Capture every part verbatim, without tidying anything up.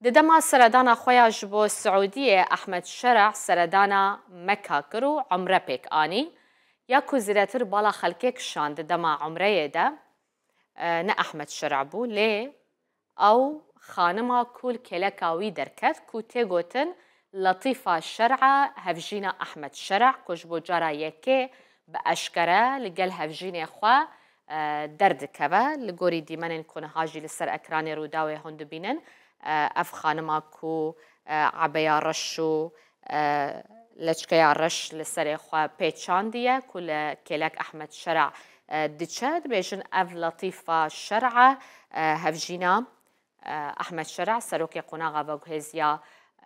Di dema seredana xwe ya ji bo Siûdiyê Ehmed Şer'a seredana Meka kir û umre pêk anî. Ya ku zêdetir bala xelkê kişand di dema umreyê de, e, ne Ehmed Şer'a bû, lê ew xanima ku li kêleka wî derket, ku tê gotin Letîfa Şer'a, hevjîna Ehmed Şer'a, ku ji bo cara yekê bi eşkere li gel hevjînê xwe, e, derdikeve. Li gorî dîmenên ku niha jî li ser ekranê Rûdawê hûn dibînin, e, ev xanima ku, e, ebeya reş û, e, leçkeya reş li serê xwe pêçandiye, ku li kêlek Ehmed Şer'a, e, diçe, dibêjin ev Letîfa Şer'a, e, hevjîna, e, Ehmed Şer'a, serokê qonaxa veguhêziya,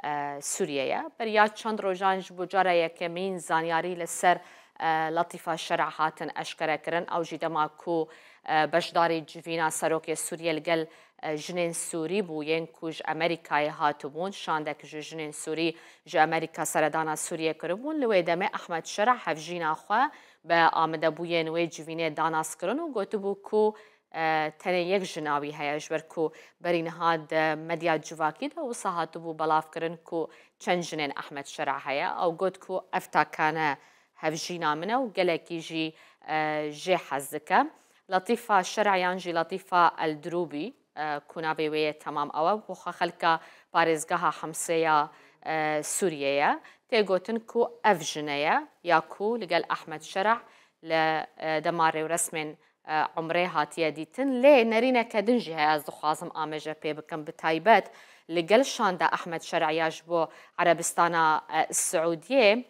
e, Sûriyê ye. Beriya çend rojan ji bo cara yekemîn zanyarî li ser, e, Letîfa Şer'a hatin eşkerekirin. Ew jî dema ku, e, beşdarî civîna serokê Sûriyê li gel, e, jinên Sûrî bû, yên ku ji Amerîkayê hatibûn, şandek ji jinên Sûrî ji Amerîka seredana Sûriyê kiribûn. Li wê demê Ehmed Şer'a hevjîna xwe bi amadebûyên wê civînê danas kirin û gotibû ku, e, tenê yek jina wî heye, ji ber ku berî niha di medya civakî de wisa hatibû belavkirin ku çend jinên Ehmed Şer'a heye. Ew got ku ev takane hevjîna min e û gelekî jî, e, jê hez dike. Letîfa Şer'a yan jî Letîfa El Dirûbî, e, ku navê wê yê temam ew e, bo xwe xelka parêzgeha Himsê ya, e, Sûriyê ye. Tê gotin ku ev jine ye, ya ku li gel Ehmed Şer'a li, e, dema rêwresmên, e, umrê hatiye dîtin. Lê nerîneke din jî heye, ez dixwazim ameje pê bikim, bi taybet li gel şanda Ehmed Şer'a ya ji bo Erebistana, e, Siûdiyê,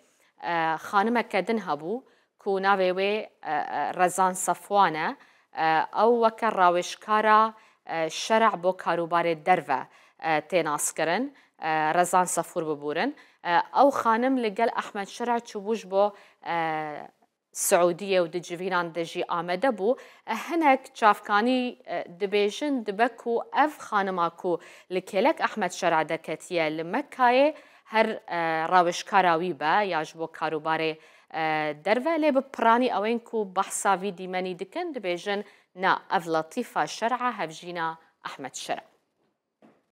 e, xanimeke din hebû ku navê wê, e, e, Rezan Safwan e. E, ew weke rawêjkara, e, Şer'a bo karûbarê derve, e, tê naskirin. E, Rezan Safûr bibûrin. E, ew xanim li gel Ehmed Şer'a çûbû ji bo, e, Siûdiyê û di civînan de jî amade bû. E, hinek çavkanî, e, dibêjin, dibe ku ev xanima ku li kêlek Ehmed Şer'a derketiye li Mekkayê her, e, rawêjkara wî be ya ji bo karûbarê, e, derve, lê bi piranî ewên ku behsa vî dîmenî dikin, dibêjin na, ev Letîfa Şer'a, hevjîna Ehmed Şer'a.